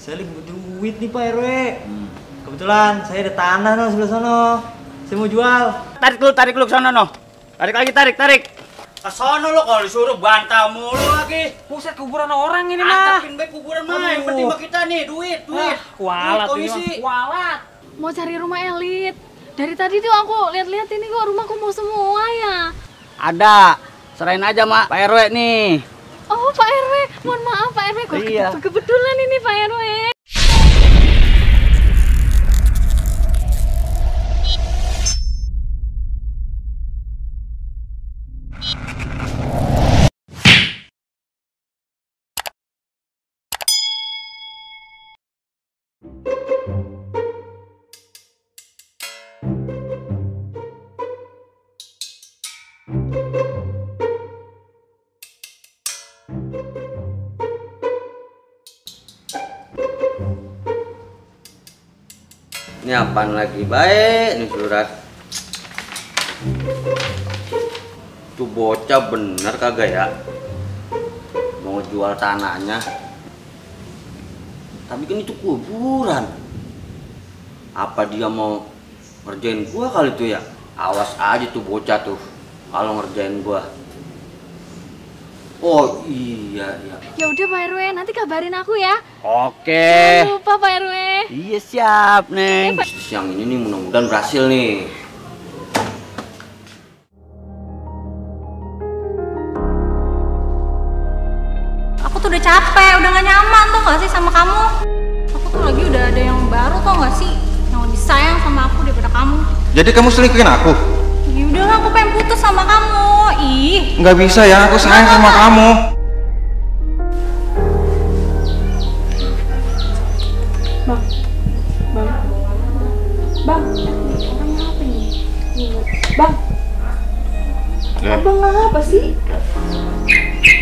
Saya lagi butuh duit nih Pak RW. Kebetulan saya ada tanah no sebelah sono. Saya mau jual. Tarik lu ke sono no. Tarik lagi, tarik. Ke sono lo kalau disuruh bantah mulu lagi. Buset, kuburan orang ini mah. Antepin baik kuburan mah. Yang penting mah kita nih duit. Kualat ini mah. Kualat. Mau cari rumah elit. Dari tadi tuh aku lihat-lihat ini kok rumah kumuh semua ya. Ada. Serain aja Mak, Pak RW nih. Oh Pak RW, mohon maaf Pak RW. Kok Iya. kebetulan ini Pak RW. Ini apaan lagi baik nih surat. Tuh bocah bener kagak ya mau jual tanahnya. Tapi kan itu kuburan. Apa dia mau ngerjain gua kali itu ya? Awas aja tuh bocah tuh kalau ngerjain gua. Oh iya. Ya udah Pak RW, nanti kabarin aku ya. Oke. Jangan lupa Pak RW. Iya siap Neng. Siang ini nih mudah-mudahan berhasil nih. Aku tuh udah capek, udah gak nyaman tuh gak sih sama kamu. Aku tuh lagi udah ada yang baru tau gak sih, yang lebih sayang sama aku daripada kamu. Jadi kamu selingkuhin aku? Ya udahlah, aku pengen putus sama kamu. Ih, Nggak bisa ya, aku sayang sama kamu. Bang, orangnya apa ini? Bang, abang apa sih?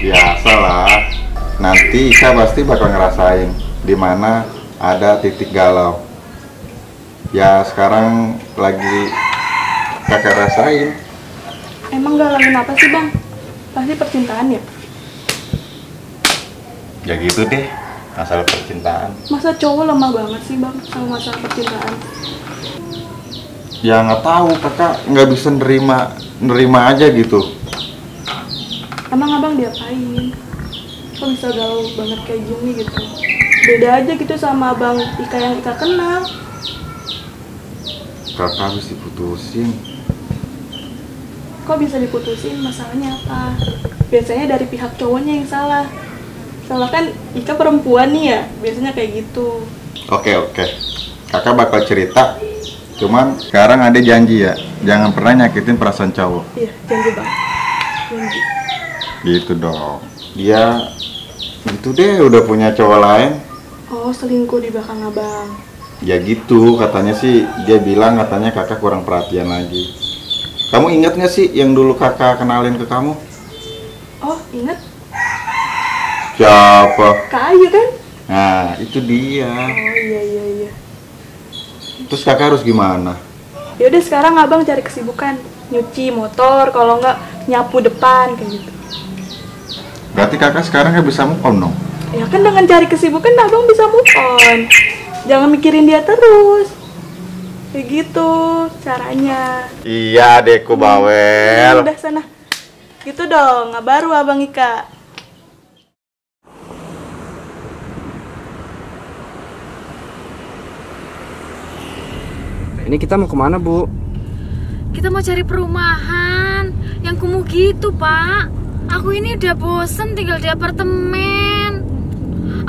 Biasalah. Nanti Isya pasti bakal ngerasain di mana ada titik galau. Ya sekarang lagi kakak rasain. Emang galauin apa sih bang? Pasti percintaan ya? Ya gitu deh, masalah percintaan. Masa cowok lemah banget sih bang sama masalah percintaan? Ya nggak tahu, kakak nggak bisa nerima aja gitu. Emang abang diapain? Kok bisa galau banget kayak gini gitu? Beda aja gitu sama abang Ika yang Ika kenal. Kakak harus diputusin. Kok bisa diputusin? Masalahnya apa? Biasanya dari pihak cowoknya yang salah. Soalnya kan Ika perempuan nih ya, biasanya kayak gitu. Oke. Kakak bakal cerita. Cuman sekarang ada janji ya, jangan pernah nyakitin perasaan cowok. Iya, janji bang. Janji. Gitu dong. Dia gitu deh udah punya cowok lain. Oh, selingkuh di belakang abang. Ya gitu, katanya sih dia bilang katanya kakak kurang perhatian lagi. Kamu ingat nggak sih yang dulu kakak kenalin ke kamu? Oh, inget? Siapa? Kak Ayu kan? Nah, itu dia. Oh iya. Terus kakak harus gimana? Yaudah sekarang abang cari kesibukan, nyuci motor, kalau nggak nyapu depan kayak gitu. Berarti kakak sekarang nggak bisa move on dong? Ya kan dengan cari kesibukan abang bisa move on. Jangan mikirin dia terus. Kayak gitu caranya. Iya deku bawel. Udah sana. Gitu dong, nggak baru abang Ika. Ini kita mau kemana Bu? Kita mau cari perumahan yang kumuh gitu Pak. Aku ini udah bosen tinggal di apartemen.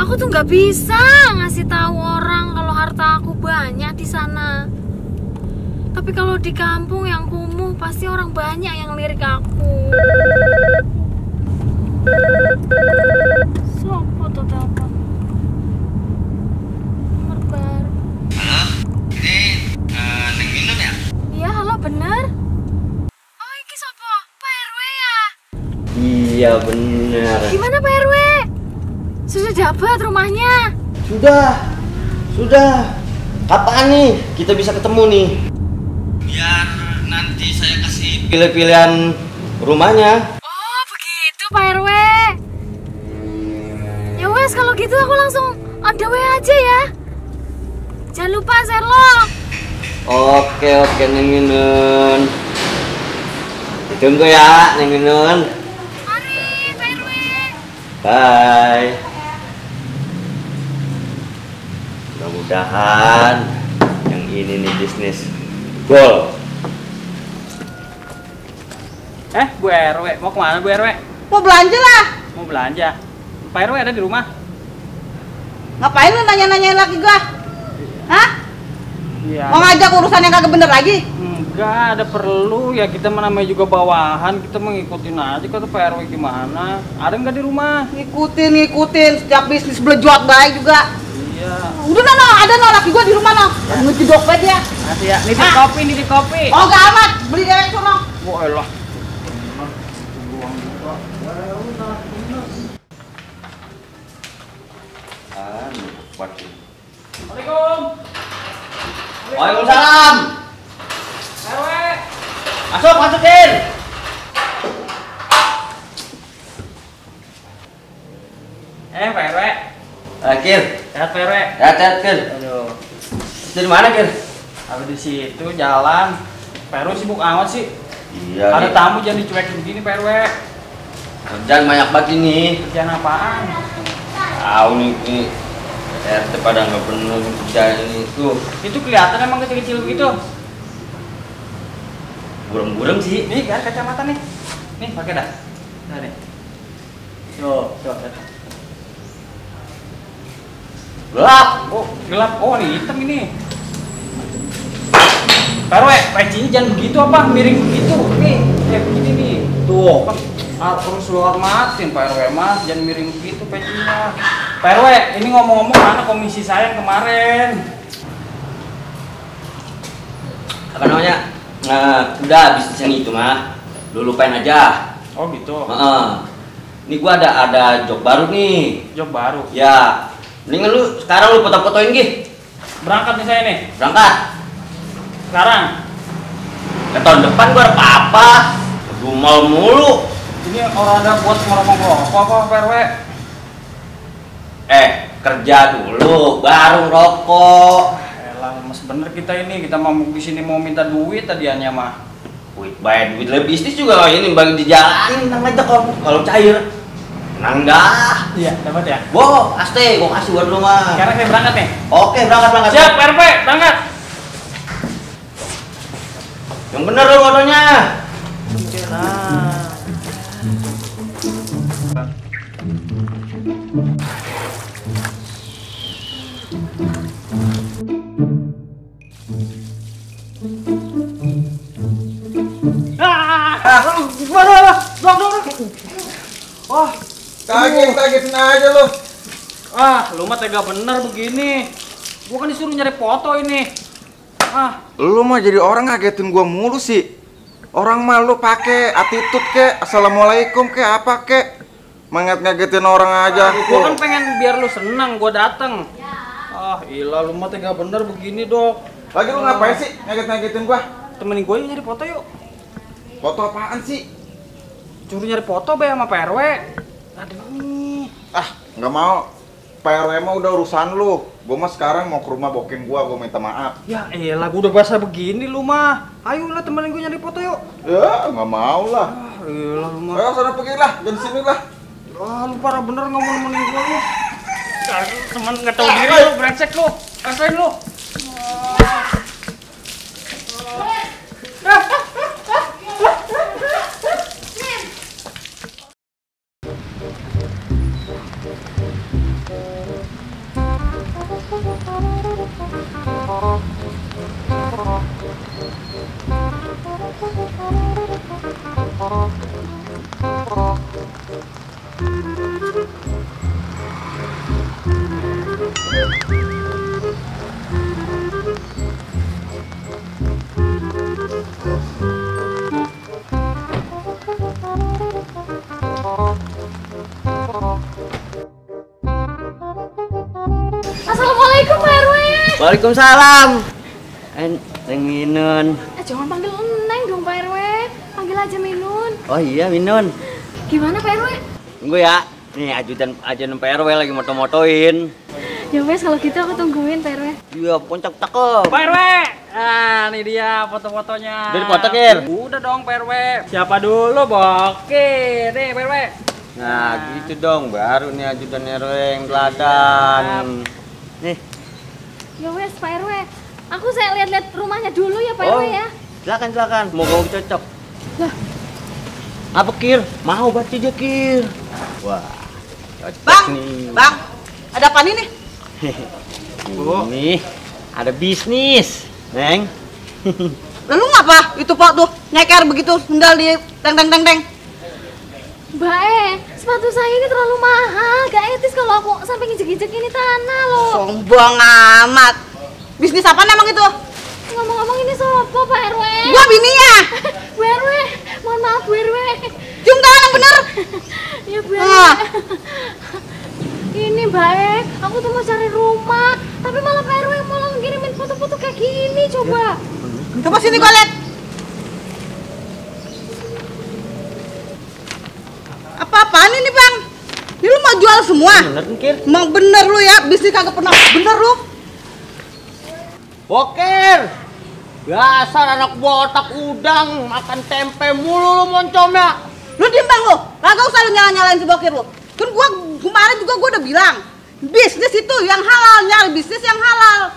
Aku tuh nggak bisa ngasih tahu orang kalau harta aku banyak di sana. Tapi kalau di kampung yang kumuh pasti orang banyak yang lirik aku. Sopo tuh telepon? Nomor baru. Neng minum ya? Iya, halo bener? Oh, iki sopo? Pak RW ya? Iya bener. Gimana Pak RW? Sudah dapat rumahnya? Sudah. Kapan nih kita bisa ketemu nih? Biar nanti saya kasih pilih-pilihan rumahnya. Oh, begitu Pak RW. Ya wes, kalau gitu aku langsung On the way aja ya. Jangan lupa Sherlock. Oke Neng Minun. Ditunggu ya Neng Minun. Mari Pak RW. Bye. Mudah-mudahan yang ini nih bisnis gol. Bu RW, mau kemana Bu RW? Mau belanja lah. Mau belanja. Pak RW ada di rumah? Ngapain lu nanya-nanyain laki gua? Hah? Iya. Mau ngajak urusan yang kagak bener lagi? Enggak, ada perlu ya, kita namanya juga bawahan, kita mengikutin aja kata Pak RW gimana. Ada nggak di rumah? Ngikutin setiap bisnis belejot baik juga. Iya. Udah no, ada no laki gua di rumah no. Ngerti dompet ya. Nanti ya, nitip kopi. Oh gak amat, beli dewek sono. Wah elah. Assalamualaikum. Waalaikumsalam. RW. Masukin. Pak RW. Kir. Sehat Pak RW. Sehat Kir. Aduh. Dari mana Kir? Habis di situ jalan. Pak RW sibuk amat sih. Iya. Ada tamu jangan dicuekin begini Pak RW. Kerjaan banyak banget ini. Kerjaan apaan? Tahu nih RT pada nggak bener kerjaan ini tuh. Itu kelihatan emang kecil-kecil begitu. Burem-burem sih. Nih kan kacamata nih. Nih pakai dah. Nah nih. Tuh. Gelap. Oh, gelap. Oh, ini hitam ini. Pak RW, pecinya jangan begitu apa, miring begitu. Nih, begini nih. Tuh, kan harus lu hormatin Pak RW Mas, jangan miring begitu pecinya. Pak RW, ini ngomong-ngomong mana komisi saya yang kemarin? Apa namanya? Udah bisnis yang itu mah. Lu lupain aja. Oh gitu. Ini gua ada job baru nih. Job baru. Ya. Mendingan lu sekarang lu foto-fotoin Gi. Berangkat nih saya nih. Berangkat. Sekarang. Ke tahun depan gua ada apa-apa. Gumal mulu. Ini orang ada buat ngerokok apa Pak RW? Kerja dulu baru rokok. Elah, mas bener kita ini, kita mau di sini mau minta duit tadiannya mah. Duit lebih bisnis juga ini bagi dijalanin tenang aja kalau cair. Tenang dah. Iya, dapat ya. Aste, gua kasih buat lu mah. Sekarang saya berangkat nih. Oke, berangkat. Siap, Pak RW, berangkat. Yang bener lu fotonya. Oke lah. Gimana? Dong. Wah, Kagetin aja lo. lu mah tega bener begini. Gua kan disuruh nyari foto ini. Lu mah jadi orang ngagetin gua mulu sih. Orang mah lu pakai attitude kek, assalamualaikum kek apa kek. Ngagetin orang aja. Gua kan pengen biar lu senang gua dateng. Ilah lu mah tega bener begini, Dok. Lagi lu ngapain sih ngagetin gua? Temenin gua yuk nyari foto yuk. Foto apaan sih? Curi nyari foto be sama Pak RW. Aduh. Nggak mau. Pak RW mah udah urusan lu. Gua mah sekarang mau ke rumah bokeng gua minta maaf. Ya elah, gua udah basah begini lu mah. Ayolah temenin gua nyari foto yuk. Ya, nggak mau lah. Elah lu mah. Ayo sana pergi lah, jangan sini lah. Lu parah bener nggak mau nemenin gua lu. Temen nggak tahu diri lu, brengsek lu. Rasain lu. Assalamualaikum Pak RW. Waalaikumsalam. Neng Minun. Jangan panggil Neng dong Pak RW. Panggil aja Minun. Oh iya Minun. Gimana Pak RW? Tunggu ya. Nih ajudan Pak RW lagi moto-motoin. Ya wes kalau gitu aku tungguin Pak RW. Iya, poncak cakep. Pak RW. Ah, ini dia foto-fotonya. Udah dipoto, Kir? Udah dong, Pak RW. Siapa dulu, Bokir? Nih, Pak RW. Nah, gitu dong, baru nih ajudan RW yang teladan. Nih. Ya wes Pak RW. Aku saya lihat-lihat rumahnya dulu ya Pak RW ya. Silakan. Semoga cocok. Lah, Apa, Kir? Mau baca dia, Kir. Wah, cocok Bang, nih. bang, ada apa nih? Nih, ada bisnis, Neng. Lalu ngapa itu Pak tuh nyeker begitu sendal di teng. Mbak sepatu saya ini terlalu mahal. Gak etis kalau aku sampai nginjek-injek ini tanah loh. Sombong amat. Bisnis apa emang itu? Ngomong-ngomong ini sopo Pak RW? Gua bininya. Bu RW, mohon maaf Bu RW. Cium tangan yang bener. Ya Bu RW. Ah. Ini Mbak aku tuh mau cari rumah, tapi malah Pak RW malah ngirimin foto-foto kayak gini coba. Coba sini gua lihat. Apa-apaan ini bang? Ini lu mau jual semua? Bener, Kir. Emang bener lu ya, bisnis kagak pernah bener lu. Bokir, dasar anak botak udang, makan tempe mulu lu moncomnya. Lu diem bang lu, kagak usah lu nyalain si Bokir lu. Kan gua kemarin juga gua udah bilang, bisnis itu yang halal, nyari bisnis yang halal.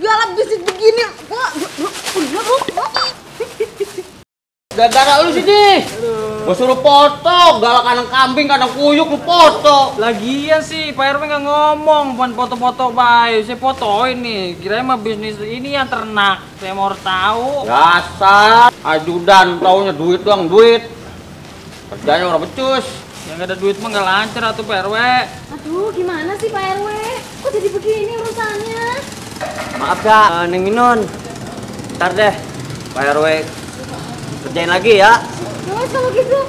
Jualan bisnis begini, gua Gara-gara lu sini. Gua suruh foto, galak kandang kambing, kandang kuyuk lu foto. Lagian sih, Pak RW nggak ngomong, bukan foto-foto baik. Saya fotoin nih. Kirain mah bisnis ini yang ternak. Saya mau tahu. Dasar ajudan, taunya duit doang, duit. Kerjanya orang becus. Yang ada duit mah nggak lancar atuh Pak RW. Aduh, gimana sih Pak RW? Kok jadi begini urusannya? Maaf ya, Neng Minun. Ntar deh, Pak RW kerjain lagi ya. Ya wes kalau gitu,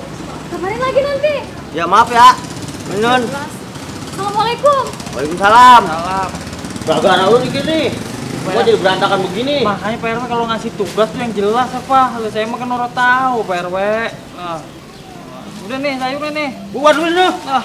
kabarin lagi nanti. Ya maaf ya, Minun. Assalamualaikum. Waalaikumsalam. Salam. Gara-gara lu dikit nih. Gua jadi berantakan begini. Makanya Pak RW kalau ngasih tugas tuh yang jelas apa? Lalu saya mah kan orang tahu Pak RW. Nah. Udah nih sayurnya nih. Buat dulu. Ah.